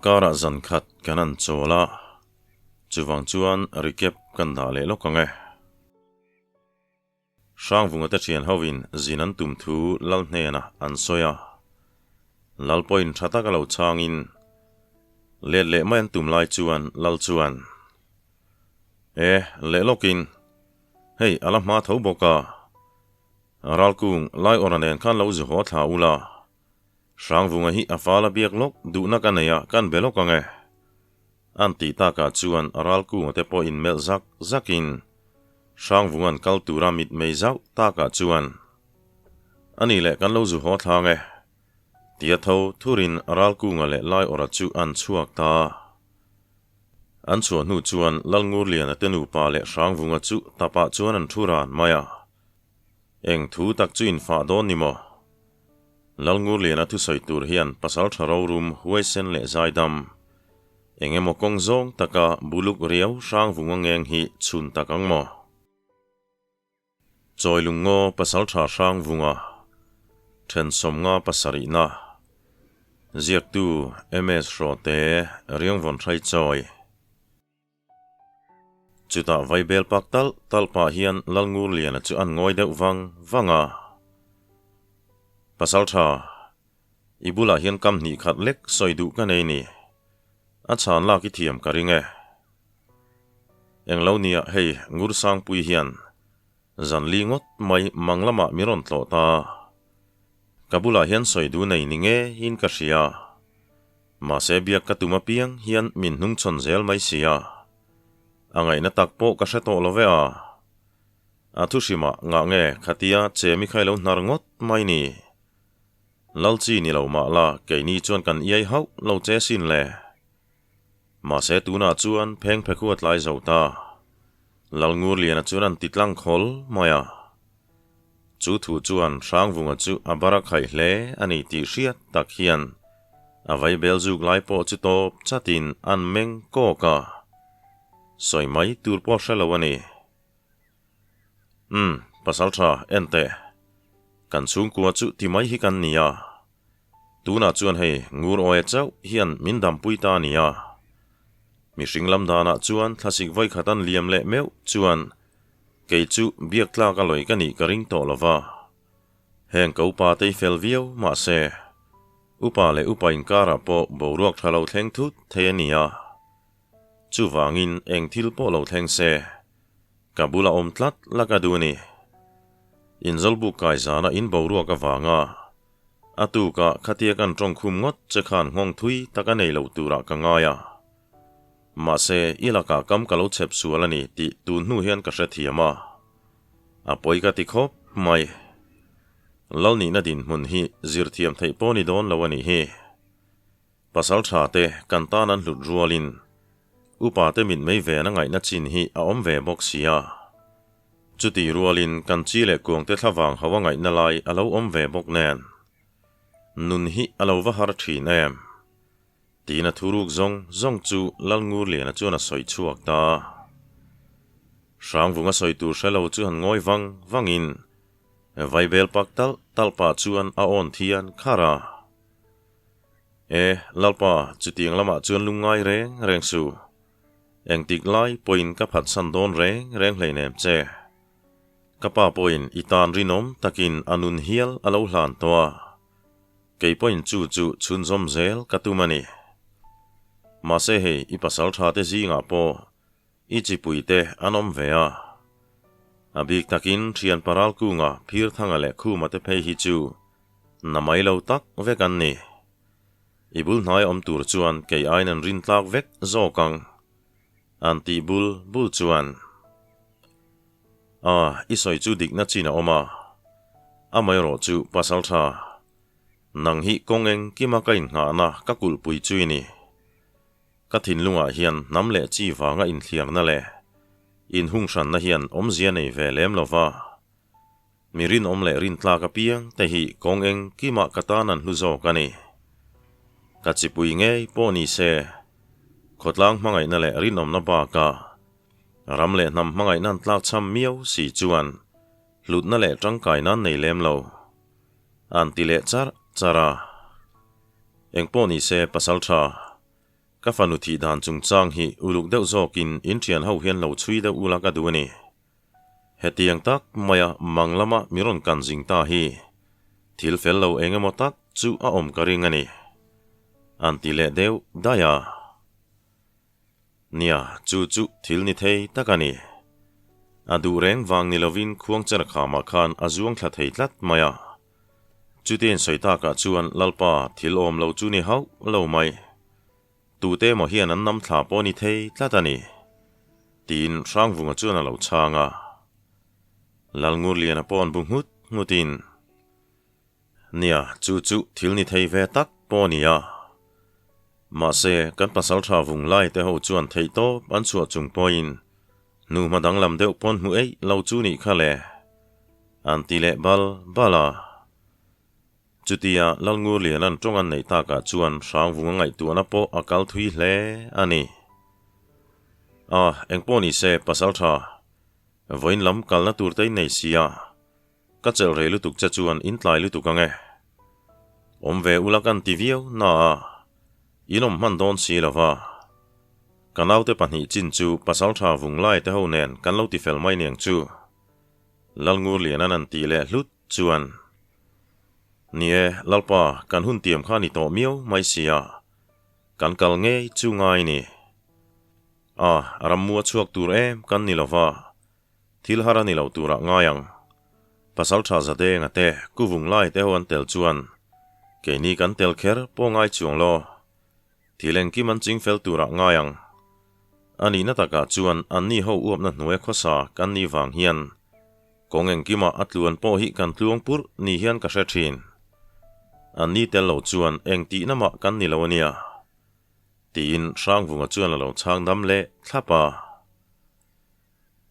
karah zan khat kan han chawl a, chuvang chuan recap kan dah leh lawk ang e. Hrangvunga te thian hovin zin an tum thu Lal hnenah an sawi a, Lal pawhin tha taka lo changin let leh mai an tum lai chuan Lal chuan, E, leh lawkin, hei a la hma tho bawk a, Ralkung Laiawrha nen khan lo zu haw thla ula, Hrangvunga hi a fal a biak lawk duhna ka nei a, kan be lawk ang e. An tih takah chuan Ralkunga te pawh inmelh zak zakin Hrangvunga'n kal tura mitmei zauh takah chuan, A nih leh kan lo zu haw thlang e. Tia tho thurin Ralkunga leh Laiawrha chu an chhuak ta. An chhuah hnu chuan Lalngurliana te nupa leh Hrangvunga chu tapah chuan an thu ran mai a. Eng thu tak chu infah dawn ni maw? Lalngurliana thusawi tur hian pasal tha rorum huaisen leh zaidam, eng emaw kawng zawng taka buluk riau hrang vunga ngeng hi chhun tak ang maw? Chawilung ngaw pasal tha hrang vunga thensawm nga pasarihna ziaktu MS Hrawte Riangvawn Hrai Chawi. Chutah vaibel pak talh talh pah hian Lalngurliana chu an ngawi deuh vang vang a. Pasaltha, i bulah hian kam hnih khat lek sawi duh ka nei ni. A chhan lak i thiam ka ring e. Englo nia hei Ngursangpui hian zan li ngawt mai mang lamah mi rawn tlawh ta. Ka bulah hian sawi duh nei ni ngeiin ka hria. Mahse biak ka tum apiang hian min hnungchhawn zel mai si a, a ngaihna tak pawh ka hre tawh lo ve a. A thu hrimah ngah nge khatia che mi kha i lo hnar ngawt mai ni? Lal chi ni lo mah la keini chuan kan iai hauh lo che sin le. Mahse tunah chuan pheng phe khu a tlai zo ta. Lalngurliana chuan an ti tlang khawl mai a. Chu thu chuan Hrangvunga chu a bar a khaih hle a ni tih hriat tak hian a vaibel zuk lai pawh chu tawp chatin an meng kawk a, sawi mai tur pawh hre lo a ni. Umm, Pasaltha, en teh. Kan chhungkua chu ti mai hi kan ni a. Tunah chuan hei ngur awia chauh hian min dampui ta a ni a. Mihring lam danah chuan thlasik vawikhat an liam leh meuh chuan Kei chu biak tlak a lawi ka nih ka ring tawh lo va, heng ka upa te i fel viau mahse, upa leh upa inkarah pawh boruak tha lo thleng thut thei a ni a. Chuvangin eng thil pawh lo thleng se, ka bula awm tlat la ka duh a ni. Inzawlbuk kai zana in boruak avanga a tukah khatia kan tawngkhum ngawt che khan nghawng thui tak a nei lo turah ka ngai a. Mahse, i lakah kam ka lo chhep sual a ni tih tun hnu hian ka hrethiam a. A pawi ka ti khawp mai. Lalnihna dinhmun hi zirthiam theih pawh ni dawn lo a nih hi. Pasal tha te kan tan an hlut rualin upa te mitmei ven a ngaihna chin hi a awm ve bawk si a. Chutih rualin kan chi leh kuangte thlavang ho a ngaihna lai a lo awm ve bawk nen. Nun hi a lo va har thin em. Tiin a thuruk zawng zawng chu Lalngurliana chuan a sawi chhuak ta. Hrangvunga sawi tur hre lo chu han ngawi vang vangin Vaibel pak talh talh pah chuan a awn thian khar a. E, Lalpa, chutiang lamah chuan lungngai reng reng suh. Engtik lai pawhin ka phatsan dawn reng reng hleinem che. Ka pa pawhin i tan rinawm takin a nun hial a lo hlan tawh a. Kei pawhin chu chu chhunzawm zel ka tum a ni. Mahse hei i pasal tha te zingah pawh i chipui te an awm ve a. A bik takin thian paral kunga Phirthanga leh Khuma te phei hi chu na mai lo tak vek an ni. I bul hnai awm tur chuan kei aiin an rin tlak vek zawk ang an tih bul bul chuan. A, i sawi chu dikna chin a awm a. Amaherawh chu pasal tha, nang hi kawng eng kima ka inngahna ka kulhpui chu i ni. Ka thinlungah hian hnam leh chi vanga inthliarna leh inhunghranna hian awmzia nei ve lem lo va. Mi rinawm leh rintlak apiang te hi kawng eng kima ka tan an hlu zawk a ni. Ka chipui ngei pawh ni se, khawtlang hmangaihna leh rinawmna bakah ram leh hnam hmangaihna an tlakchham miau si chuan hlutna leh tangkaina an nei lem lo. An ti leh char char a. Engpawh ni se pasal tha. Ka fanu thih dan chungchang hi uluk deuh zawkin in thian ho hian lo chhui deuh ula ka duh a ni. Hetiang tak maia mang lama mi rawn kan zing ta hi thil fel lo eng emaw tak chu a awm ka ring a ni. An ti leh deuh daih a. Nia, chu chu thil ni thei tak a ni. A duh reng vang ni lovin khuangcher khamah khan a zuang thla thei tlat mai a. Chuti in sawi takah chuan Lalpa thil awm lo chu ni hauh lo mai. Tute emaw hian an nam thla pawh ni thei tlat a ni. Tiin Hrangvunga chuan a lo chhang a. Lalngurliana pawh an bu nghut nghutin, Nia, chu chu thil ni thei ve tak pawh a ni a. Mahse, kan pasaltha vung lai te ho chuan theihtawp an chhuah chung pawhin hnuhma danglam deuh pawn hmu eih lo chu nih kha le. An ti leh bal bal a. Chutia Lalngurliana'n tawng an neih takah chuan Hrangvunga ngaihtuahna pawh a kal thui hle a ni. A, engpawh ni se, pasaltha, vawiin lam kalna tur te in nei si a, ka chelh rei lutuk che chuan in tlai lutuk ang e. Awm ve ula kan ti viau na a, in awm hman dawn si lo va. Ka naute pahnih chin chu pasaltha vunglai te ho nen kan lo tifel mai niang chu. Lalngurliana'n an tih leh hlut chuan, Ni e, Lalpa, kan hun tiam kha ni tawh miau mai si a, kan kal ngei chu ngai ni. A, rammu a chhuak tur em kan ni lo va, thil har a ni lo turah ngai ang. Pasaltha Zadenga te, Kuvung lai te ho an tel chuan, keini kan tel kher pawh ngai chuang lo. Thil engkim an ching fel turah ngai ang. A nihna takah chuan anni ho uapna hnuai khawsa kan nih vang hian kawng engkimah a tluan pawh hi kan tluang purh ni hian ka hre thin. Anni tel lo chuan eng tihna mah kan ni lo a nia. Tiin Hrangvunga chuan a lo chhang dam leh thlap a.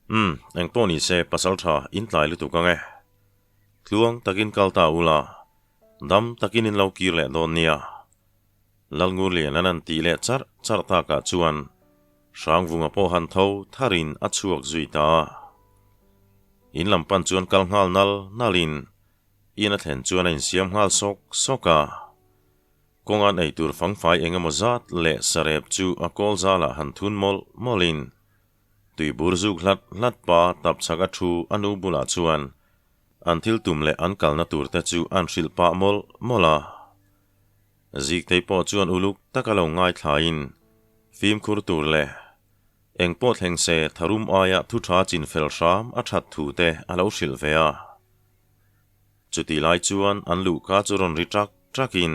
Umm, engpawh ni se pasal tha in tlai lutuk ang e. Tluang takin kal ta ula, dam takin in lo kir leh dawn nia. Lalngurlian an an tih leh charh charh takah chuan Hrangvunga pawh han tho tharin a chhuak zui ta a. In lam pan chuan kal nghal nal nalin in a thlen chuan a insiam nghal sawk sawk a. Kawngan ei tur fangfai eng emaw zat leh sarep chu a kawl zalah han thun mawlh mawlhin tuibur zuk hlat hlat pa tapchhak a thu a nu bulah chuan an thil tum leh an kalna turte chu an hrilh pah mawlh mawlh a. Ziktei pawh chuan uluk taka lo ngaithlain fimkhur tur leh eng pawh thleng se tharum aia thu tha chin fel hram a that thu te a lo hrilh ve a. Chutih lai chuan an luhka chu rawn ri ṭak ṭakin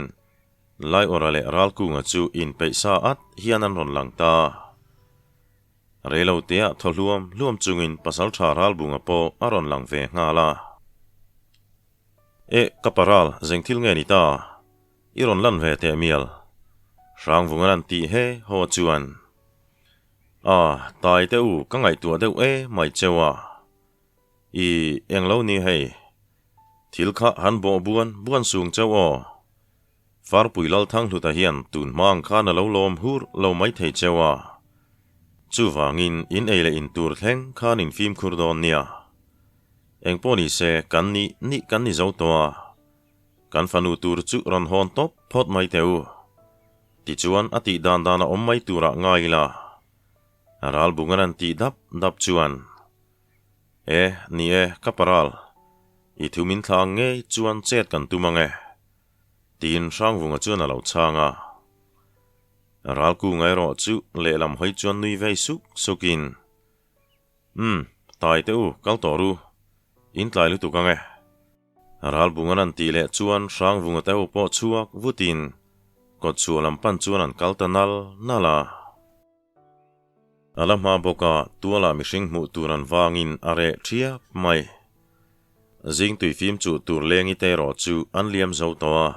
Laiawrha leh Ralkunga chu inpeih sa at hian an rawn lang ta. Reiloteah thaw hluam hluam chungin Pasalṭha Ralbunga pawh a rawn lang ve nghal a. Eh, ka paral, zeng thil nge ni ta? I rawn lan ve teh mial. Hrangvunga lan tih he haw chuan. Ah, tai te u, ka ngaihtuah deuh e mai cheu a. I, eng lo ni hei. Thil kha han bawh buan buan sung cheu aw. Farpui Lalthanghluta hian tun hma ang khan a lo lawm hur lo mai thei cheu a. Chuvangin in ei leh in tur thleng khan in fimkhur dawn nia. Engpawh ni se kan nih nih kan ni zo tawh a, kan fanu tur chu rawn hawn tawp phawt mai teh u. Tichuan a tih dan dan a awm mai turah ngai ila. Ralbungan an tih dap dap chuan, E, ni e, ka paral. I thu min thla ang ngei chuan chet kan tum ang e. Tiin Hrangvunga chuan a lo chhang a. Ralkunga erawh chu lehlam hawi chuan nui vei suk sukin, Umm, tai teh u, kal tawh ru. In tlai lutuk ang e. Ralbungan an tih leh chuan Hrangvunga te ho pawh chhuak vutin kawtchhuah lam pan chuan an kal ta nal nal a. A la hma bawk a, tualah mihring hmuh tur an vangin a reh ṭhiap mai. Zing tui fim chuh tur lengi te erawh chu an liam zo tawh a.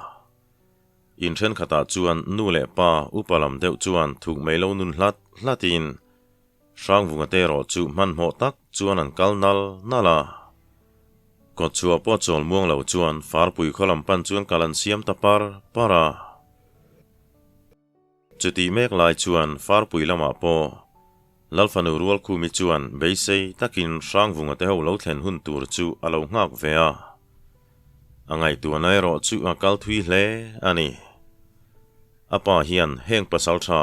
In ṭhenkhatah chuan nu leh pa upa lam deuh chuan thuk mai lo nun hlat hlatin Hrangvunga te erawh chu hmanhmawh tak chuan an kal nal nal a. Kawtchhuah pawh chawl muang lo chuan Farpui khaw lam pan chuan kal an siam ta par par a. Chutih mek lai chuan Farpui lamah pawh Lalfanu Rualkhumi chuan beisei takin Hrangvunga te ho lo thlen hun tur chu a lo nghak ve a. A ngaihtuahna erawh chu a kal thui hle a ni. A pa hian heng pasaltha.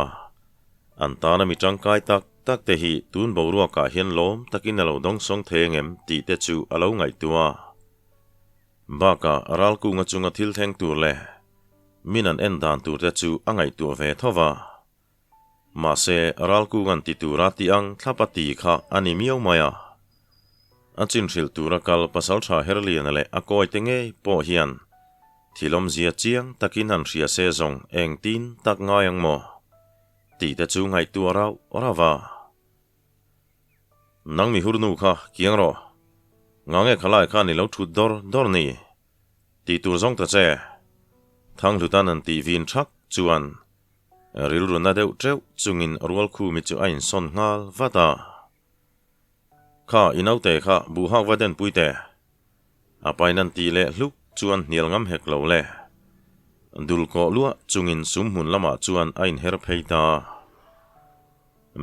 An tana mi tangkai tak tak te hi tun boruakah hian lawm takin a lo dawngsawng thei angem tih te chu a lo ngaihtuah a. Bakah ralkunga chunga thil thleng tur leh min an en dan tur te chu a ngaihtuah ve tho va. Mahse ralkunga'n ti tura ti ang thlap a ti kha a ni miau mai a. A chin hrilh tura kal pasaltha Herliana leh a kawite ngei pawh hian thil awmzia chiang takin han hria se zawng engtin tak ngai ang maw? Tih te chu ngaihtuah rauh rauh a. Nang mi hurnu kha kiang rawh. Ngange khalai khan i lo thut dawr dawr ni? Tih tur zawng ta che. Thanghlutan an tih vin thak chuan rilru na deuh teuh chungin Rualkhumi chu a insawn nghal vat a. Kha i naute kha buh hak va denpui teh. A pain an tih leh hluk chuan hnial ngam hek lo le. Dul kawh luah chungin sum hmun lamah chuan a inher phei ta.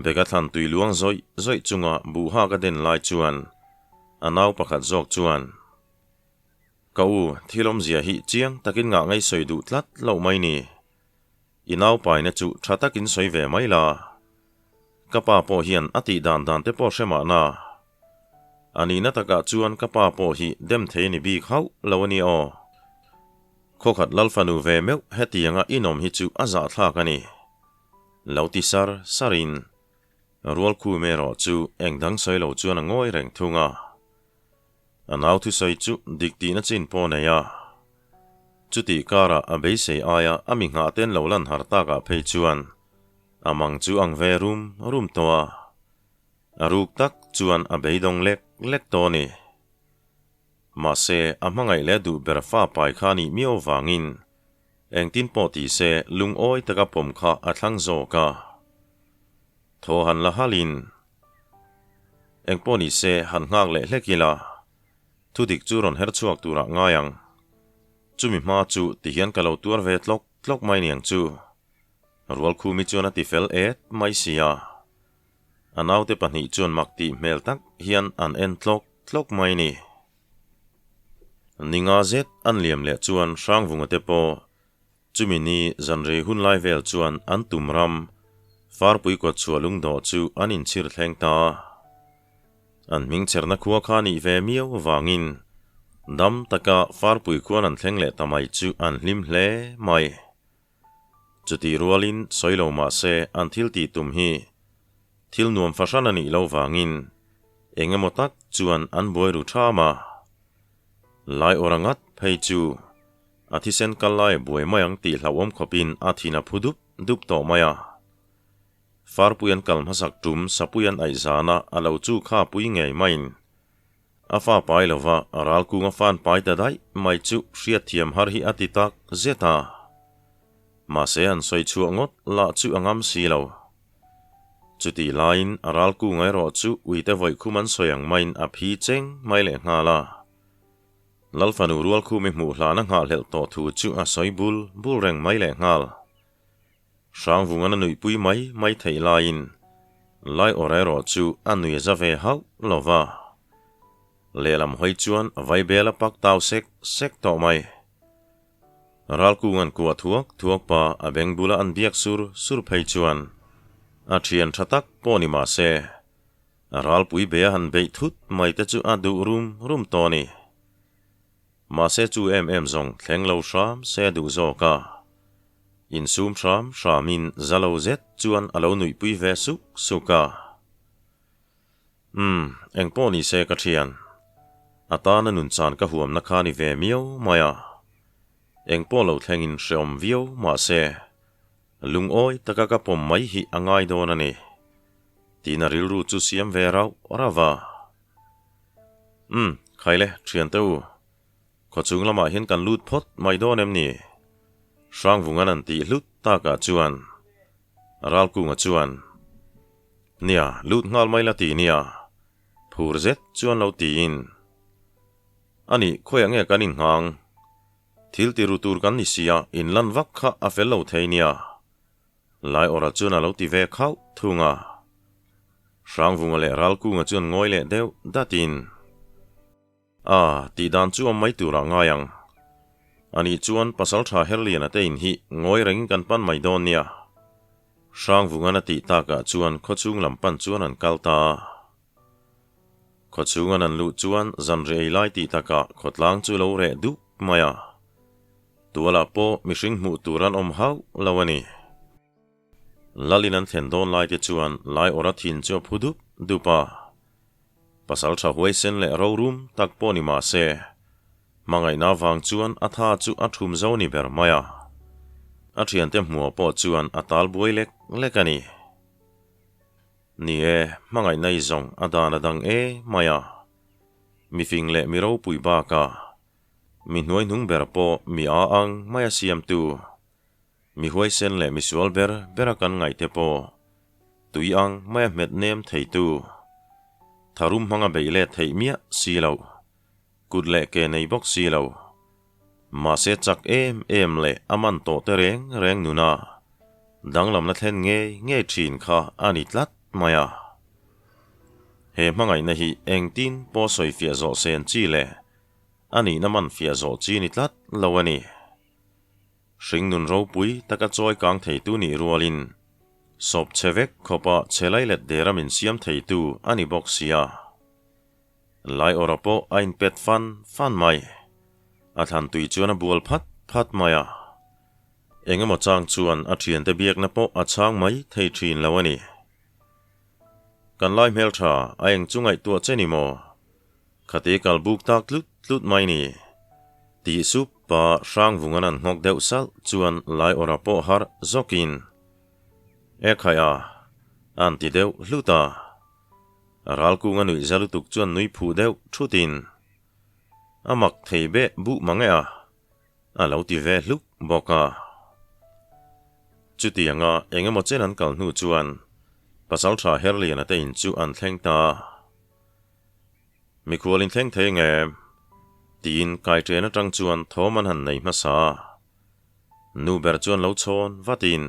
Beka thlan tui luang zawih zawih chunga buh hak a den lai chuan a nau pakhat zawk chuan, Ka u, thil awmzia hi chiang takin ngah ngei sawi duh tlat loh mai ni. I naupaina chu tha takin sawi ve mai la. Ka pa pawh hian a tih dan dan te pawh hre mahna. A nihna takah chuan ka pa pawh hi dem thei ni bik hauh lo a ni aw. Khawkhat Lalfanu ve meuh hetianga inawm hi chu a zahthlak a ni. Lo ti sar sarin Rualkhum erawh chu eng dang sawi lo chuan a ngawi reng thung a. A nau thusawi chu dik tihna chin pawh a nei a. Chutih karah a beisei aia a mi nghah ten lo lan har takah phei chuan a mang chu ang ve rum rum tawh a. A ruk tak chuan a beidawng lek lek tawh a ni. Mahse, a hmangaih leh duh ber fa pai kha a nih miau vangin engtin pawh ti se lungawi taka pawm kha a thlang zawk a. Thaw han la halin Engpawh ni se han nghak leh hlek ila, thudik chu rawn her chhuak turah ngai ang. Chumi hma chu tihian ka lo tuar ve tlawk tlawk mai niang chu. Rualkhumi chuan a ti fel et mai si a. A naute pahnih chuan mak tih hmel tak hian an en tlawk tlawk mai ni. Ninga zet an liam leh chuan Hrangvunga te pawh Chumi ni zanrei hun lai vel chuan an tum ram Farpui kawtchhuah lungdawh chu an inchhir thleng ta a. An hming chherna khua kha nih ve miau avangin dam taka Farpui khuan an thleng leh ta mai chu an hlim hle mai. Chutih rualin sawi lo mah se an thil tih tum hi thil nuam fahran a nih lo vangin eng emaw tak chuan an buai ru ṭham a. Lai awra ngat phei chu A thisen kal lai buai mai ang tih hlauhawm khawpin a thin a phu dup dup tawh mai a. Farpui an kal hmasak tum sapui an aih zana a lo chu kha pui ngei maiin a fa pai lova ralkung a fan pai ta daih mai chu hriatthiam har hi a ti tak zet a. Mahse an sawi chhuah ngawt lah chu a ngam si lo. Chutih laiin a ralkung erawh chu uite vawikhum an sawi ang maiin a phi cheng mai lehnghal a. Lalfanu Rualkhumi hmuh hlana nghahhlelh tawh thu chu a sawi bul bul reng mai leh nghal. Hrangvungan a nuihpui mai mai theih laiin Laiawr erawh chu a nui a za ve hauh lo va. Lehlam hawi chuan vaibel a pak tau sek sek tawh mai. Ralkunga'n kuah thuak thuak pa a beng bula an biak sur sur phei chuan a thian tha tak pawh ni mah se, A ralpui be a han beih thut mai te chu a duh rum rum tawh a ni. Mahse chu em em zawng thleng lo hram se a duh zawk a. Insum hram hramin za lo zet chuan a lo nuihpui ve suk suk a. Umm, engpawh ni se ka thian. A tana nun chan ka huamna kha ni ve miau mai a. Engpawh lo thlengin hreawm viau mahse lungawi taka ka pawm mai hi a ngai dawn a ni. Tiin a rilru chu siam ve rauh rauh a. Umm, khai le, thiante u. Khawchhung lamah hian kan lut phawt mai dawn em ni? Hrangvungan an tih hlut takah chuan Ralkunga chuan, Nia, lut nghal mai la ti nia, phur zet chuan lo tiin. Anih, khawiah nge kan innghang? Thil ti ru tur kan ni sia, inlan vak kha a fel lo thei nia. Lai awrah chuan a lo ti ve khauh thung a. Hrangvunga leh Ralkunga chuan ngawi leh deuh datin, A, tih dan chu awm mai turah ngai ang. Anih chuan Pasaltha Herliana te in hi ngawi rengin kan pan mai dawn nia. Hrangvungan a tih takah chuan khawchhung lam pan chuan an kal ta a. Khawchhungan an luh chuan zanriah ei lai tih takah khawtlang chu lo reh duk mai a. Tualah pawh mihring hmuh tur an awm hauh lo a ni. Lalin an thlen dawn lai te chuan lai awrh a thin chu a phu dup dup a. Pasal tha huaisen leh rorum tak pawh ni mah se, hmangaihna vang chuan a tha chu a thum zo ni ber mai a. A thiante hmuh pawh chuan a tal buai lek lek a ni. Ni e, hmangaihna i zawng a dan a dang e mai a. Mifing leh mi ropui bakah mi hnuaihnung ber pawh mi a ang mai a siamtu. Mi huaisen leh misual ber bera kan ngaihte pawh tui ang mai a hmet nem theitu, tharum hmanga beih let theih miah si lo, kut leh ke nei bawk si lo, mahse chak em em leh a man tawh te reng reng nuna danglamna thlen ngei ngei thin kha a ni tlat mai a. He hmangaihna hi engtin pawh sawifiah zawh sen chi leh a nihna man fiah zawh chi ni tlat lo a ni. Hringnun ropui taka chawi kang theitu nih rualin sawp chhe vek khawpa chhe lai let dera min siam theitu a ni bawk sia. Lai awra pawh a inpet fan fan mai. A thlan tui chuan a bual phat phat mai a. Engemaw chang chuan a thiante biakna pawh a chhang mai thei thin lo a ni. Kan lai hmeltha a eng chu ngaihtuah che ni maw? Khati kal buk tak tlut tlut mai ni. Tih sup pa Hrangvungan an nghawk deuh salh chuan lai awrah pawh harh zawkin, E khai a, an ti deuh hlut a. Ralkunga nuih za lutuk chuan nui phuh deuh thutin, A mak thei beh buh mang e a, a lo ti ve hluk bawk a. Chutianga eng emaw chen an kal hnu chuan Pasaltha Herliana te in chu an thleng ta a. Mikhual in thleng thei nge? Tiin kaiṭen aṭang chuan thawm an han nei hmasa a. Nu ber chuan lo chhawn vatin,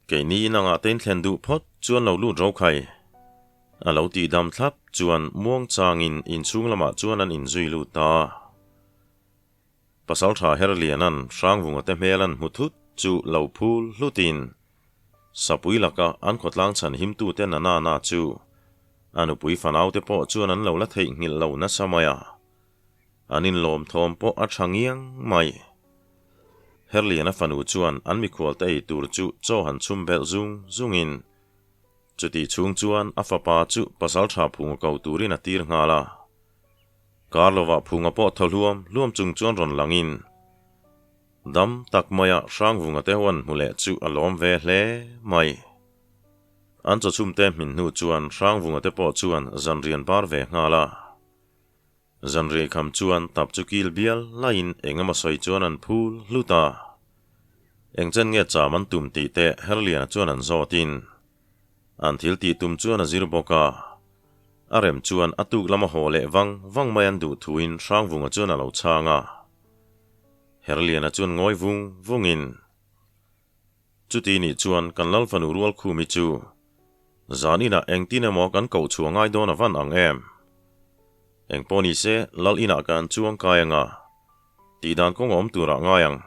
Keini in angah te in thlen duh phawt chuan lo lut ro khai. A lo tih dam thlap chuan muang changin inchhung lamah chuan an inzui lut ta a. Pasalṭha Herliana'n Hrangvunga te hmel an hmu thut chu lo phul hlutin Sapui laka an khawtlang chhan himtute na na na chu a nupui fanaute pawh chuan an lo la theihnghilh lo nasa mai a, an inlawm thawm pawh a tha ngiang mai. Herliana fanu chuan an mikhualte ei tur chu chaw han chhum belh zung zungin chutih chhung chuan a fapa chu pasalṭha phunga ko turin a tir nghal a. Kar lovah phunga pawh thaw hluam hluam chung chuan rawn langin dam tak maia Hrangvunga te ho an hmu leh chu a lawm ve hle mai. An chawchhum te hmin hnu chuan Hrangvunga te pawh chuan zanrian bar ve nghal a. Zanriai kham chuan tap chu kil bial laiin eng emaw sawi chuan an phul hlut a. Engchen nge cham an tum tih te Herliana chuan an zawtin An thil tih tum chuan a zir bawk a, a rem chuan a tuk lama haw leh vang vang mai an duh thuin Hrangvunga chuan a lo chhang a. Herliana chuan ngawi vung vungin, Chuti nih chuan kan Lalfanu Rualkhumi chu zan inah engtin emaw kan koh chhuah ngai dawn a van ang em? Engpawh ni se Lal inah kan chuang kai anga tih dan kawng awm turah ngai ang.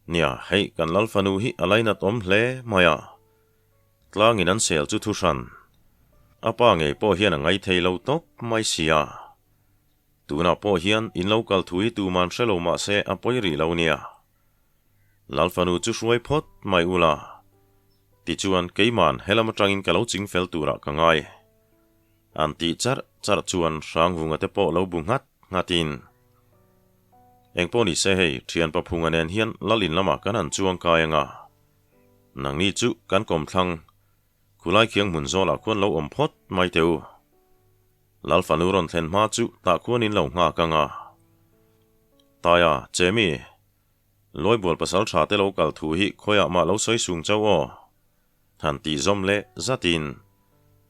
Nia, hei kan Lalfanu hi a lainat awm hle mai a. Tlangin an sel chu thu hran. A pa ngei pawh hian a ngai thei lo tawp mai sia. Tunah pawh hian in lo kal thu hi tuman hre lo mah se a pawi rih lo nia. Lalfanu chu hruai phawt mai ula. Tichuan keiman helam atangin ka lo ching fel turah ka ngai. An tih charh charh chuan Hrangvunga te pawh lo bu nghat nghatin. Engpawh ni se hei, thian Paphunga nen hian Lalin lamah kan han chuang kai anga. Nangni chu kan kawmthlang, khulai khiang hmun zawlah khuan lo awm phawt mai teh u. Lal fanu rawn thlen hma chu tah khuan in lo nghak ang a. Taia, Chemi, Lawibual pasal tha te lo kal thu hi khawiah mah lo sawi sung chauh aw. Han tih zawm leh zatin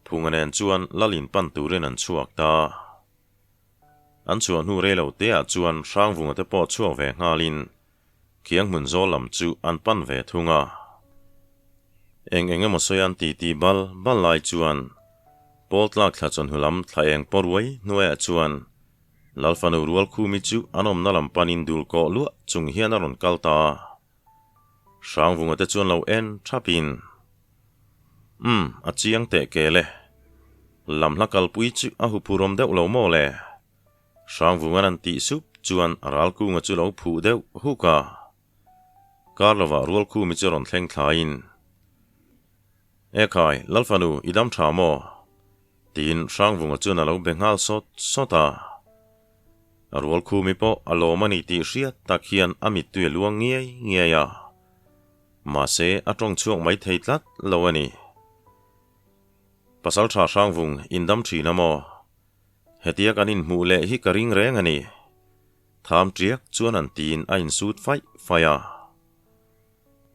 Phunga nen chuan Lal in pan turin an chhuak ta. An chhuah hnu rei lo teah chuan Hrangvunga te pawh chhuak ve nghalin Khiang hmun zawl lam chu an pan ve thung a. Eng eng emaw sawi an ti ti bal bal lai chuan Pawl tlak thla chawnhnu lam thla eng pawh ruai hnuaiah chuan Lalfanu Rualkhumi chu an awmna lam panin dul kawh luah chung hian a rawn kal ta a. Hrangvunga te chuan lo en thapin, Umm, a chiang teh kel e. Lam hla kalpui chu a huphurawm deuh lo maw le? Hrangvunga'n an tih sup chuan Ralkunga chu lo phuh deuh huk a. Kar lovah Rualkhumi chu rawn thleng thlaiin, Ekhai, Lalfanu, i dam tha maw? Tiin Hrangvunga chuan a lo be nghal sawt sawt a. Rualkhumi pawh a lawm a ni tih hriat tak hian a mittui a luang ngiai ngiai a. Mahse, a tawng chhuak mai thei tlat lo a ni. Pasaltha Hrangvung indam thin a maw? Hetia kan inhmuh leh hi ka ring reng a ni. Tham tiak chuan an tiin a insut faih faih a.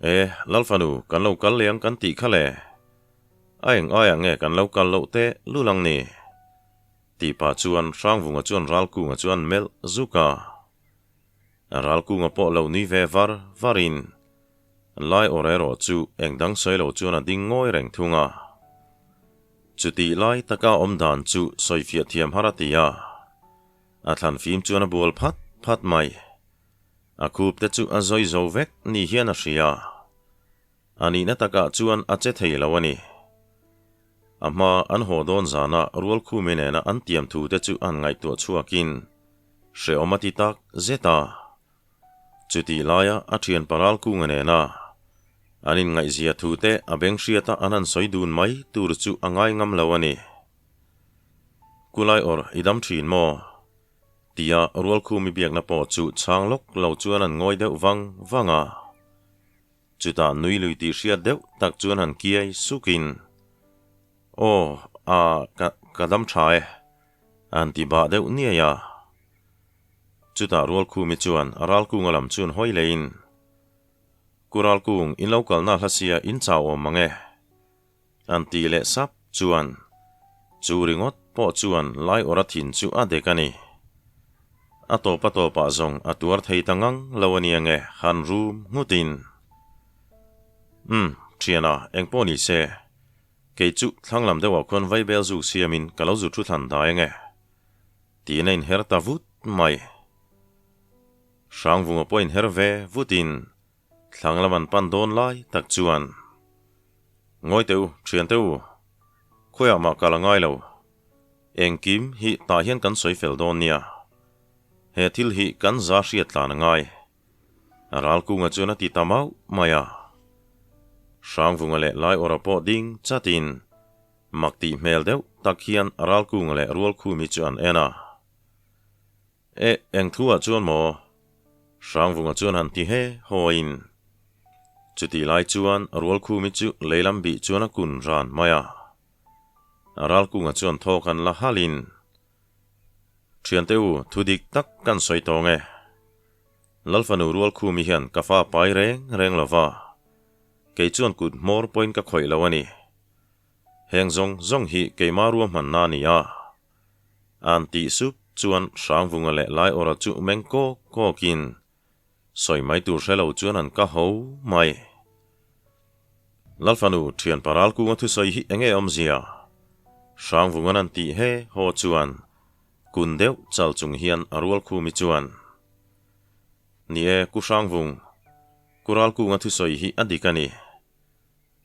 E, Lalfanu, kan lo kal leh ang kan tih kha le. A eng aiah nge kan lo kal loh teh lul ang ni? Tih pah chuan Hrangvunga chuan Ralkunga chu an melh zuk a. Ralkunga pawh lo nui ve var varin Lai awr erawh chu eng dang sawi lo chuan a ding ngawi reng thung a. Chutih lai taka awm dan chu sawifiah thiam har a ti a. A thlan fim chuan a bual phat phat mai. A khup te chu a zawi zo vek ni hian a hria. A nihna takah chuan a che thei lo a ni. A hma an haw dawn zana Rualkhumi nena an tiam thu te chu an ngaihtuah chhuakin hrehawm a ti tak zet a. Chutih laia a thian paral kunga nena an inngaihzia thu te a beng hriata an han sawi dun mai tur chu a ngai ngam lo a ni. Kulai awr i dam thin maw? Tia Rualkhumi biakna pawh chu chhang lawk lo chuan an ngawi deuh vang vang a. Chutah nui lui tih hriat deuh tak chuan han kiai sukin, Aw, a, ka, ka dam tha e, an ti bah deuh niai a. Chutah Rualkhumi chuan a Ralkunga lam chuan hawi leiin, Ku Ralkung, in lo kalna hla sia in chau awm mang e, an ti leh sap chuan chu ringawt pawh chuan lai awra thin chu a dek a ni. A tawp a tawpah zawng a tuar thei ta ngang lo a nia nge han rum nghutin. Umm, thiana, engpawh ni se, kei chu thlang lam deuhah khuan vaibel zuk siamin ka lo zu thu thlan dai ange. Tiin a inher ta vut mai. Hrangvunga pawh inher ve vutin thlang lam an pan dawn lai tak chuan, Ngawi teh u, thian teh u, khawiah mah kal a ngai lo. Engkim hi tah hian kan sawi fel dawn nia. He thil hi kan za hriat tlan a ngai. Ralkunga chuan a ti ta mauh mai a. Hrangvunga leh Laiawra pawh ding chatin Mak tih hmel deuh tak hian Ralkunga leh Rualkhumi chu an en a. E, eng thu ah chuan maw? Hrangvunga chuan han ti he hawiin. Chutih lai chuan Rualkhumi chu leilam bih chuan a kun ran mai a. Ralkunga chuan thawk han la halhin, Thiante u, thu dik tak kan sawi tawng e. Lalfanu Rualkhumi hian ka fa pai reng reng lova, kei chuan kut hmawr pawhin ka khawih lo a ni. Heng zawng zawng hi keimah ruahmanna a ni a. An tih sup chuan Hrangvunga leh Laiawra chu meng kawk kawkin sawi mai tur hre lo chuan an ka ho mai. Lalfanu thian paral kunga thusawi hi enge awmzia? Hrangvunga'n an tih he haw chuan kun deuh chal chung hian a rualkhumi chuan, Ni e, Ku Hrangvung, Ku Ralkunga thusawi hi a dik a ni.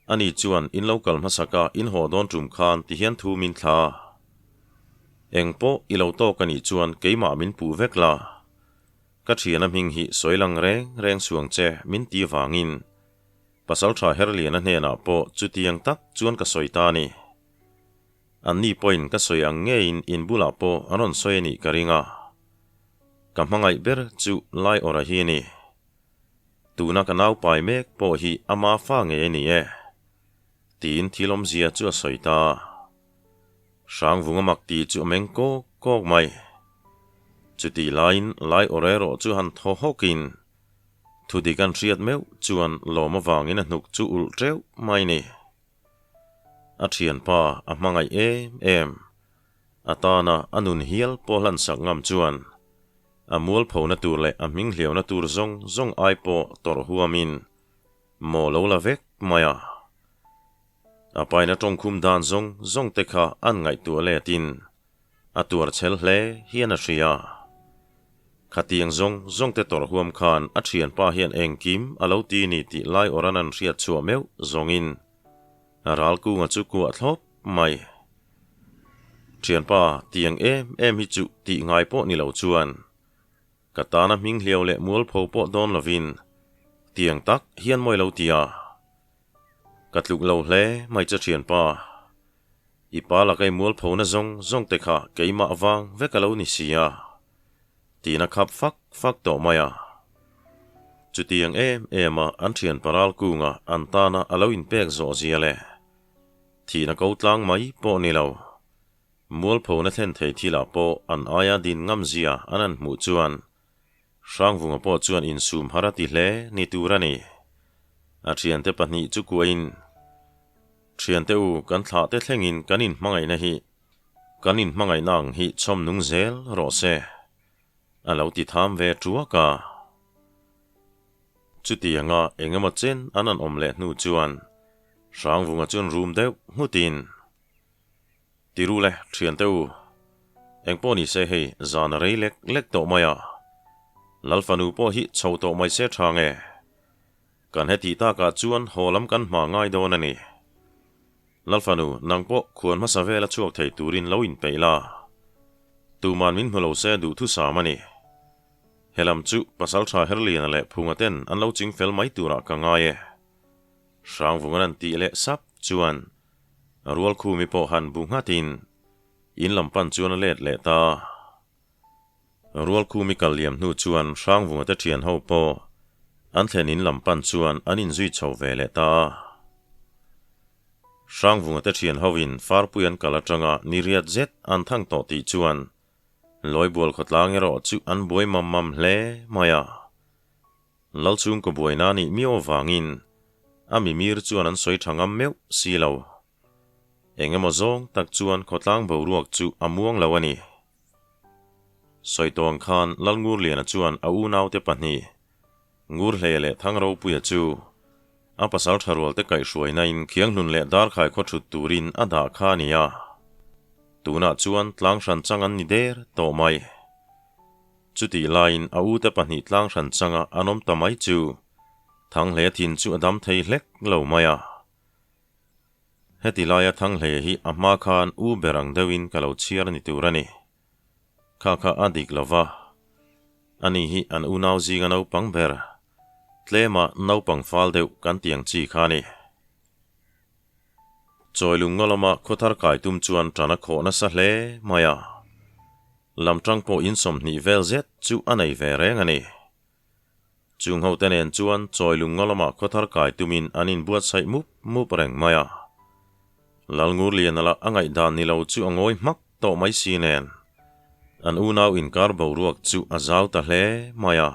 Ani chuan in lo kal hmasak a, in haw dawn tum khan ti hian thu min thla. Eng pawh i lo tawk a nih chuan keimah min puh vek la. Ka thiana hming hi sawi lang reng reng suang che min ti vangin Pasaltha Herliana hnenah pawh chutiang tak chuan ka sawi ta a ni. Anni pawhin ka sawi ang ngeiin in bulah pawh an rawn sawi a nih ka ring a. Ka hmangaih ber chu Laiawrha hi a ni. Tuna ka nau pai mek pawh hi ama fa ngei a ni e, tiin thil awmzia chu a sawi ta. Hrangvunga mak ti chu a meng kawk kawk mai. Chutih laiin lai awr erawh chu han thaw hawkin thudik an hriat meuh chuan lawm avangin a hnuk chu ulh teuh mai ni. A thianpa a hmangaih em em. A tana a nun hial pawh hlansak ngam chuan a mualphona tur leh a hming hliauna tur zawng zawng ai pawh tawrh huamin maw lo la vek mai a. A paina tawngkhum dan zawng zawng te kha an ngaihtuah letin a tuar chhel hle hian a hria. Khatiang zawng zawng te tawrh huam khan a thianpa hian engkim a lo ti ni tih lai awran an hriat chhuah meuh zawngin Ralkunga chu kuah thlawp mai. Thianpa, tiang em em hi chu tih ngai pawh ni lo chuan ka tana hming hliau leh mualpho pawh dawn lovin tiang tak hian mawi lo tia ka tluk lo hle mai che thianpa. I pa laka i mualphona zawng zawng te kha keimah vang vek a lo ni si a, tiin a khap fak fak tawh mai a. Chutiang em em a an thian paral kunga an tana a lo inpek zawh zia le. Thihna ko tlang mai pawh ni lo. Mualphona thlen thei thilah pawh an aia din ngam zia an han hmuh chuan Hrangvunga pawh chuan insum har a ti hle ni tur a ni. A thiante pahnih chu kuahin, Thiante u, kan thlah te thlengin kan inhmangaihna hi, kan inhmangaihna ang hi chhawm nung zel rawh se, a lo ti tham ve tuak a. Chutianga eng emaw chen an an awm leh hnu chuan Hrangvunga chuan rum deuh nghutin, Ti ru le, thiante u. Engpawh ni se hei, zan a rei lek lek tawh mai a. Lal fanu pawh hi chho tawh mai se tha nge. Kan hetih takah chuan haw lam kan hma ngai dawn a ni. Lal fanu, nang pawh khuan hmasa vel a chhuak thei turin lo inpeih la. Tuman min hmu lo se duhthusam a ni. Helam chu Pasaltha Herliana leh Phunga ten an lo ching fel mai turah ka ngai e. Hrangvungan an tih leh sap chuan Rualkhumi pawh han bu nghatin in lam pan chuan a let leh ta. Rualkhumi kal liam hnu chuan Hrangvunga te thian ho pawh an thlen in lam pan chuan an inzui chho ve leh ta. Hrangvunga te thian ho in Farpui an kal atanga ni riat zet an thang tawh tih chuan Lawibual khawtlang erawh chu an buai mam mam hle mai a. Lalchhungkaw buaina nih miau avangin a mimir chuan an sawi tha ngam meuh si lo. Eng emaw zawng tak chuan khawtlang boruak chu a muang lo a ni. Sawitawng khan Lalngurliana chuan a unaute pahnih, Ngurhle leh Thangropuia chu a pasal tha rualte kaihhruainain Khianghlun leh Darkhai khaw thut turin a dah kha a ni a. Tunah chuan tlang hran chang an ni der tawh mai. Chutih laiin a ute pahnih tlang hran changa an awm ta mai chu Thanghle thin chu a dam thei hlek lo mai a. Heti laia Thanghle hi a hma khan u ber ang deuhin ka lo chhiar ni tur a ni. Kha kha a dik lo va. Ani hi an unau zinga naupang ber, tlema naupang fal deuh kan ti ang chi kha a ni. Chawilung ngaw lama khawthar kai tum chuan tan a khawh nasa hle mai a. Lam tang pawh in 20 vel zet chu a nei ve reng a ni. Chung ho te nen chuan Chawilung ngaw lama khawthar kai tumin an inbuatsaih mup mup reng mai a. Lalngurliana lah a ngaihdan ni lo chu a ngawi hmak tawh mai si nen an unau inkar boruak chu a zau ta hle mai a.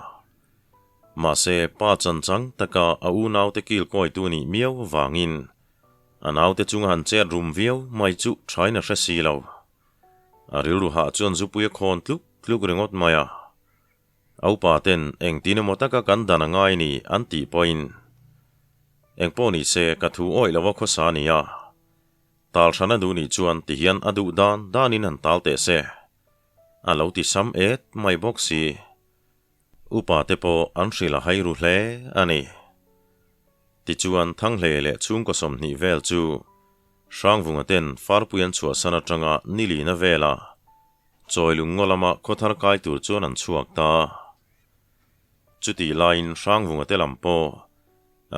Mahse pa chanchang taka a unaute kilkawitu nih miau vangin a naute chunga han chet rum viau mai chu thain a hre si lo. A rilru hah chuan zupui a khawn tluk tluk ringawt mai a. A upa ten engtin emaw taka kan dan a ngai ni an tih pawhin engpawh ni se ka thu awih lova khawsa a ni a. Tal hran a duh nih chuan tihian a duh dan danin han tal teh se. A lo ti sam et mai bawk si. Upa te pawh an hrilh a hai ru hle a ni. Tichuan Thanghlei leh chhungkaw 20 vel chu Hrangvunga ten Farpui an chhuahsan atanga nilina vela Chawilung ngaw lama khawthar kai tur chuan an chhuak ta. Chutih laiin Hrangvunga te lam pawh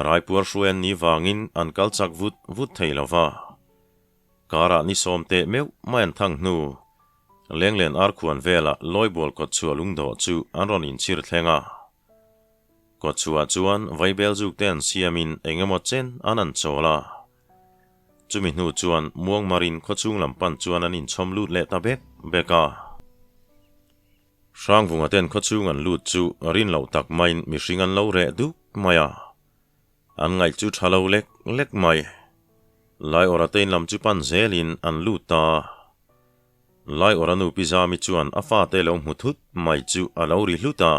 Raipuar hruai an nih vangin an kal chak vut vut thei lo va. Karah ni sawm teh meuh mai an thang hnu, Lenglen arkhuan velah Lawibual kawtchhuah lungdawh chu an rawn inchhir thleng a. Kawtchhuah chuan vaibel zuk te an siamin eng emaw chen an an chawl a. Chumi hnu chuan Muangmarin khawchhung lam pan chuan an inchhawm lut leh ta bek bek a. Hrangvunga ten khawchhung an lut chu rin loh tak maiin mihring an lo reh duk mai a. An ngaih chu tha lo lek lek mai. Laiawra te in lam chu pan zelin an lut ta. Laiawra nu Pi Zami chuan a fate lo hmu thut mai chu a lo ri hlut a.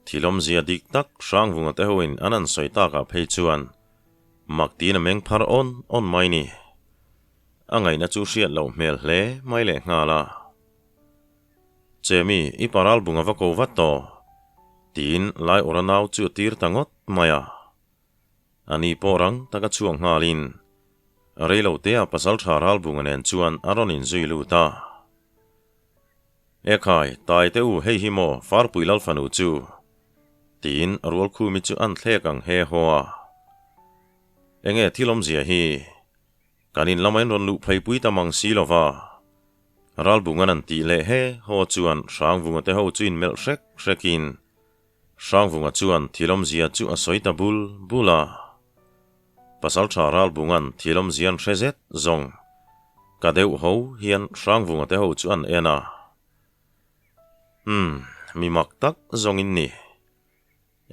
Thilawmzia dik tak Hrangvunga te hoin an an sawi takah phei chuan mak tiin a meng phar awn awn mai ni. A ngaihna chu hriat loh hmel hle mai lehnghal a. Chemi, i paral bung a va ko vat tawh, tiin Laiawrha nau chu a tir ta ngawt mai a. A ni pawh rang taka chhuak nghalin reilotea pasaltha ralbunga nen chuan a rawn inzui lut a. Ekhai, Taite u hei hi maw Farpui Lalfanu chu? tiin Rualkhumi chu an thlek ang he haw a. Enge thil awmzia hi? Kan in lama in rawn luh pheipui ta mang si lo va. Ralbungan an tih leh he haw chuan Hrangvunga te ho chu inmelh hrek hrekin Hrangvunga chuan thil awmzia chu a sawi ta bul bul a. Pasaltha Ralbungan thil awmzia an hre zet zawng ka deuh ho hian Hrangvunga te ho chu an en a. Umm, mi mak tak zawng in ni.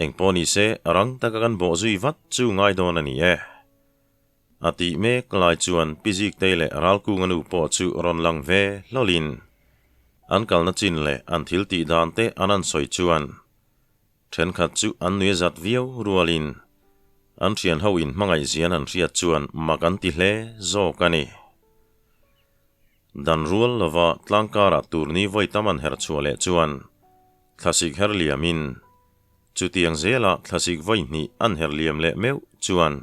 Engpawh ni se, rang taka kan bawh zui vat chu ngai dawn a ni e. A tih mek lai chuan Pi Ziktei leh Ralkunga nu pawh chu rawn lang ve hlawlin an kalna chin leh an thil tih dan te an an sawi chuan thenkhat chu an nui a zat viau rualin an thian ho in hmangaih zian an hriat chuan mak an ti hle zawk a ni. Dan rual lova tlangkarah turni vawi tam an herh chhuah leh chuan Thlasik her liamin, chutiang zela thlasik vawi hnih an her liam leh meuh chuan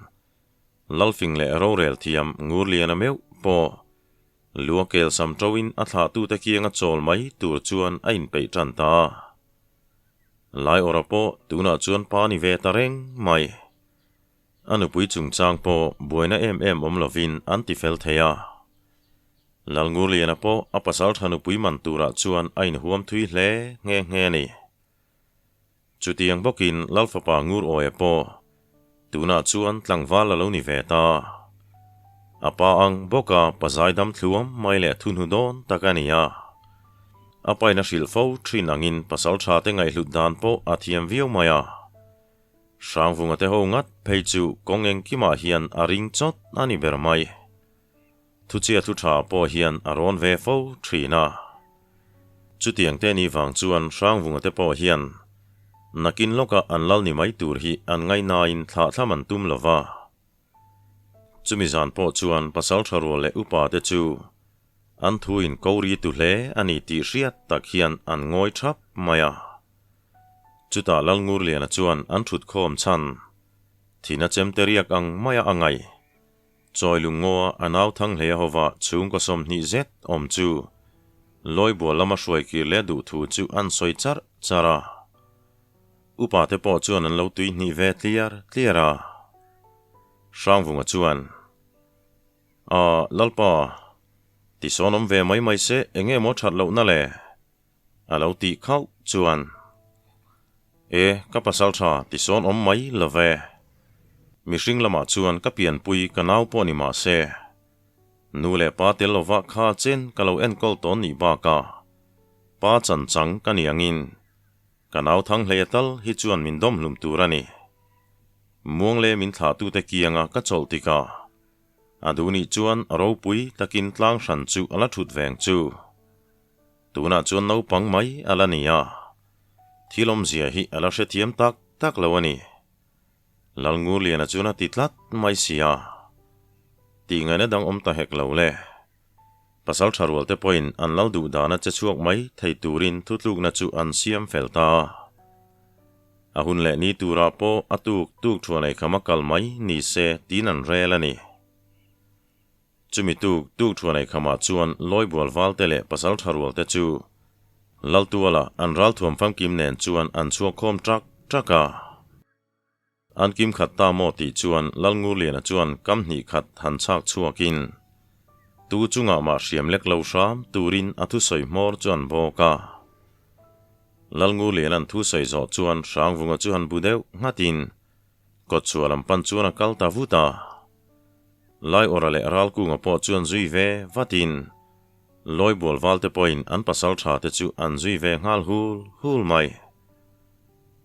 Lalfing leh rorel thiam Ngurliana meuh pawh lua kel sam ṭoin a thlahtute kianga chawl mai tur chuan a inpeih ṭan ta. Laiawrha pawh tunah chuan pa ni ve ta reng mai. A nupui chungchang pawh buaina em em awm lovin an ti fel thei a. Lalngurliana pawh a pasal tha nupui man turah chuan a inhuam thui hle nghe nghe a ni. Chutiang bawkin Lalfapa Ngurawia pawh tunah chuan tlangval a lo ni ve ta. A pa ang bawka pazai dam thluam mai leh thu hnu dawn tak a ni a. A pain a hrilh fo thin angin pasal tha te ngaihhlut dan pawh a thiam viau mai a. Hrangvunga te ho ngat phei chu kawng engkimah hian a ring chawt a ni ber mai. Thuchhia thu tha pawh hian a rawn ve fo thin a. Chutiang te ni vang chuan Hrangvunga te pawh hian nakin lawka an lal ni mai tur hi an ngaihnain thlah thlam an tum lo va. Chumi zan pawh chuan pasal tha rual leh upa te chu an thu in ko ri tu hle a ni tih hriat tak hian an ngawi thap mai a. Chutah Lalngurliana chuan an thutkhawm chhan thina chemte riak ang maia a ngaih. Chawi lungngaw a nau thang hlei a hova chhungkaw 20 zet awm chu Lawibual lama hruai kir leh duh thu chu an sawi charh charh a. Upa te pawh chuan an lo tui hnih ve tliar tliar a. Hrangvunga chuan, A, Lalpa, tisawn awm ve mai mai se eng nge maw that lohna le? A lo tih khauh chuan, E, ka pasal tha tisawn awm mai lo ve. Mihring lamah chuan ka pianpui ka nau pawh ni mah se, nu leh pa tel lova kha chen ka lo enkawl tawn nih bakah pa chan chang ka ni angin ka nau thang hlei a tal hi chuan min dawm hlum tur a ni. Muang leh min thlahtute kianga ka chawlh tikah a duh nih chuan ropui takin tlang hran chu a la thut veng chu. Tunah chuan naupang mai a la ni a, thil awmzia hi a la hrethiam tak tak lo a ni. Lalngurliana chuan a ti tlat mai si a, tih ngaihna dang awm ta hek lo le. Pasal tha rual te pawhin an lal duh dana che chhuak mai thei turin thutlukna chu an siam fel ta a. A hun leh ni turah pawh a tuk tuk thuan eikham a kal mai ni se tiin an rel a ni. Chumi tuk tuk thuan eikhamah chuan Lawibual valte leh pasal tha rual te chu Laltuala an ralthuam famkim nen chuan an chhuak khawm ṭak ṭak a. An kim khat ta maw tih chuan Lalngurliana chuan kam hnih khat han chhak chhuakin tu chungah mah hriam lek lo hram turin a thusawi hmawr chu an bawk a. Lalngurliana'n thusawi zawh chuan Hrangvunga chu han bu deuh nghatin Kawtchhuah lam pan chuan a kal ta vut a. Laiawrha leh Ralkunga pawh chuan zui ve vatin Lawibual valte pawhin an pasal tha te chu an zui ve nghal hul hul mai.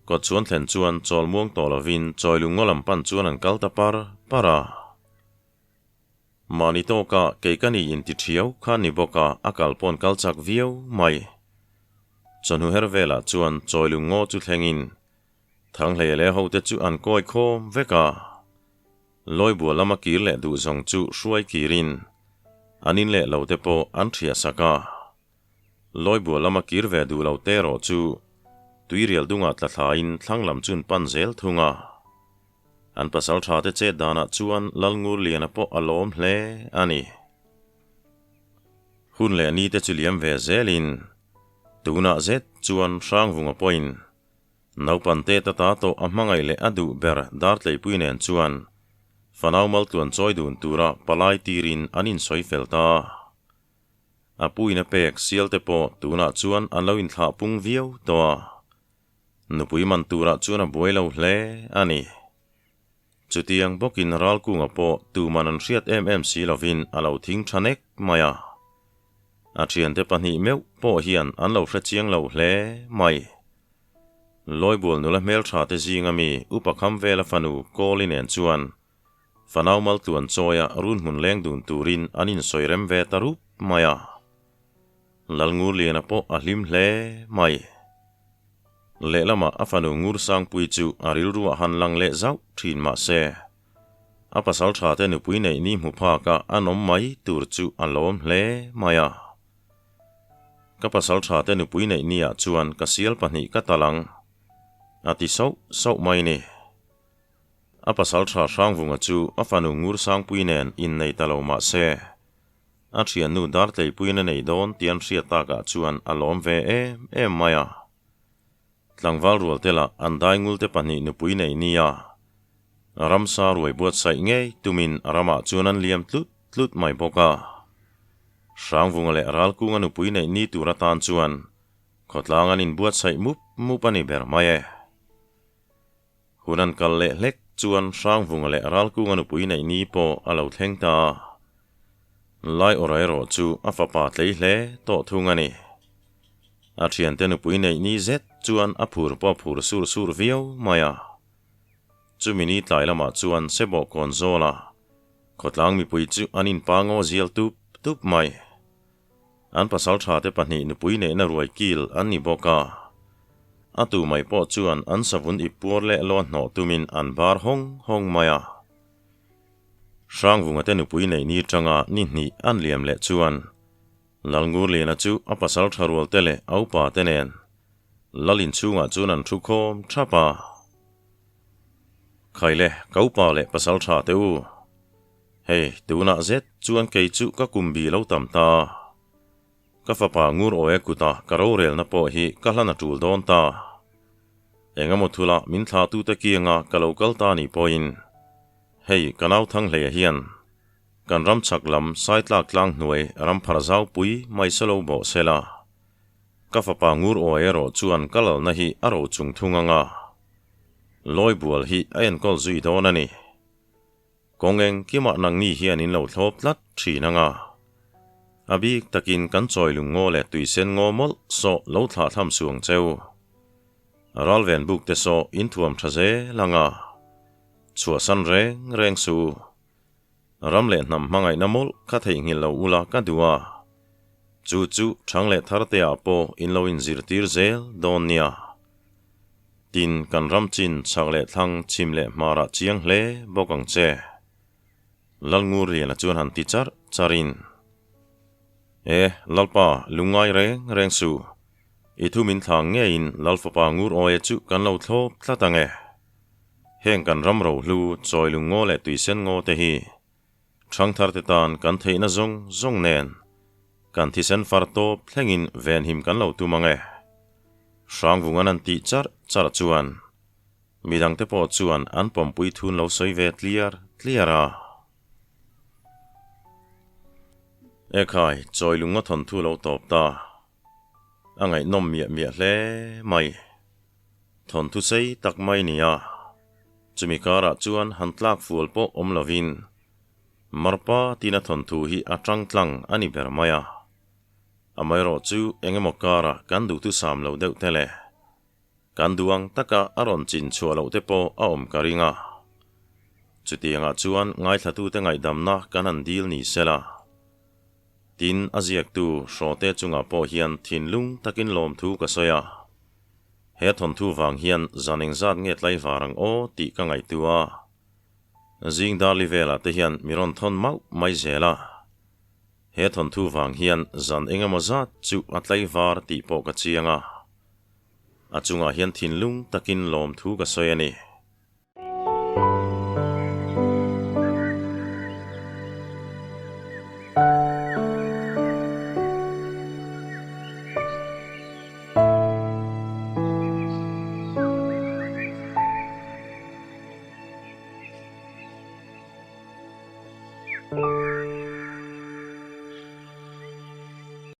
Kawtchhuan thlen chuan chawl muang tawh lovin Chawilungngaw lam pan chuan an kal ta par par a. Mahni tawkah kei ka ni inti thiau kha ni bawk a, a kal pawn kal chak viau mai. Chawhnu her velah chuan Chawilungngaw chu thlengin Thanghlei leh hote chu an kawi khawm vek a. Lawibual lama kir leh duh zawng chu hruai kirin an in leh lo te pawh an thiah sak a. Lawibua lama kir ve duh lo te erawh chu tuirial dungah tla thlain thlang lam chun pan zel thung a. An pasal tha te chet danah chuan Lalngurliana pawh a lawm hle a ni. Hun leh ni te chu liam ve zelin tunah zet chuan Hrangvunga pawhin Naupan te ta ta tawh a hmangaih leh a duh ber Dartleipui nen chuan fanau maltluan chawi dun tura palai tirin an insawi fel ta. A puin a pek sial te pawh tunah chuan an lo inthlah pung viau tawh a, nupui man turah chuan a buai lo hle a ni. Chutiang bawkin Ralkunga pawh tuman an hriat em em si lovin a lo thing tha nek mai a. A thiante pahnih meuh pawh hian an lo hre chiang lo hle mai. Lawibual nula hmeltha te zinga mi Upa Khamvela fanu Kawli nen chuan fanau maltluan chawia runhmun leng dun turin an insawi rem ve ta rup mai a. Lalngurliana pawh a hlim hle mai. Lehlamah a fanu Ngursangpui chu a rilruah han lang leh zauh thin mah se, a pasal tha te nupui neih ni hmu phaka an awm mai tur chu a lawm hle mai a. Ka pasal tha te nupui neih niah chuan ka sial pahnih ka tal ang, a ti sauh sauh mai ni. A pasal tha Hrangvunga chu a fanu Ngursangpui nen innei ta lo mah se, A thiannu Dartleipuiin a nei dawn tih an hriat takah chuan a lawm ve em em mai a. Tlangval rualte lah an daingulte pahnih nupui nei nia ramsa ruai buatsaih ngei tumin a ramah chuan an liam tlut tlut mai bawk a. Hrangvunga leh Ralkunga nupui neih ni tur atan chuan khawtlang an inbuatsaih mup mup a ni ber mai e. Hun an kal leh hlek chuan Hrangvunga leh Ralkunga nupui neih ni pawh a lo thleng ta a. Lai awrh erawh chu a fapa tlei hle tawh thung a ni. A thiante nupui neih ni zet chuan a phur pawh a phur sur sur viau mai a. Chumi ni tlai lamah chuan Sebawh kawn zawla khawtlang mipui chu an inpa ngaw zial tup tup mai. An pasal tha te pahnih nupui neihna ruai kil an ni bawk a. A tu mai pawh chuan an savun ip puar leh law hnawh tumin an bar hawng hawng mai a. Hrangvunga te nupui neih ni tanga ni hnih an liam leh chuan Lalngurliana chu a pasal tha rual te leh a upa te nen Lal inchhungah chuan an thu khawm thap a. Khaile, ka upa leh pasal tha te u. Hei, tunah zet chuan kei chu ka kum bi lo tam ta. Ka fapa ngur awi a kuta ka rorelna pawh hi ka hlan a tul dawn ta. Engemaw thula min thlahtute kianga ka lo kal ta nih pawhin, hei ka nau Thanghleia hian kan ram chhak lam Saitlak tlang hnuai ram phar zaupui mai se lo bawh sela. Ka fapa ngur awi erawh chuan ka lalna hi a ro chung thung anga Lawibual hi a enkawl zui dawn a ni. Kawng engkimah nangni hian in lo thlawp tlat thin ang a. A bik takin kan chawi lung ngaw leh tuisen ngaw mawlh sawh lo thlah tham suang cheu. Ralven buk te sawh in thuam tha zel ang a. Chhuahsan reng reng suh u. Ram leh hnam hmangaihna mawlh kha theihnghilh lo ula ka duh a. Chu chu thang leh thar te ah pawh in lo inzirtir zel dawn nia. Tin, kan ram chin chhak leh thlang chhim leh hmarah chiang hle bawk ang che. Lalngurliana chuan han ti charh charhin, E, Lalpa, lungngai reng reng suh. I thu min thlang ngeiin Lalfapa ngur awia chu kan lo thlawp tlat ang e. Heng kan ram rohlu, chawi lungngaw leh tuisen ngaw te hi Thangtharte tan kan theihna zawng zawng nen kan thisen far tawp thlengin venhim kan lo tum ang e. Hrangvungan an tih charh charh chuan midangte pawh chuan an pawmpui thun lo sawi ve tliar tliar a. Ekhai, chawi lunga thawnthu lo tawp ta. A ngaihnawm miah miah hle mai. Thawnthu sei tak mai nia. Chumi karah chuan han tlak fual pawh awm lovin Marpa tina thawnthu hi a tang tlang a ni ber mai a. Amaherawh chu eng emaw karah kan duhthusam lo deuh te leh kan duh ang taka a rawn chin chhuah loh te pawh a awm ka ring a. Chutiangah chuan ngaithlatute ngaihdamna kan han dil ni sela. Tin, a ziaktu Hrawte chungah pawh hian thinlung takin lawmthu ka sawi a. He thawnthu vang hian zan engzat nge tlaivar ang aw tih ka ngaihtuah a. Zing darli velah te hian mi rawn thawn mauh mai zel a. He thawnthu vang hian zan engemaw zat chu a tlaivar tih pawh ka chiang a. A chungah hian thinlung takin lawmthu ka sawi a ni.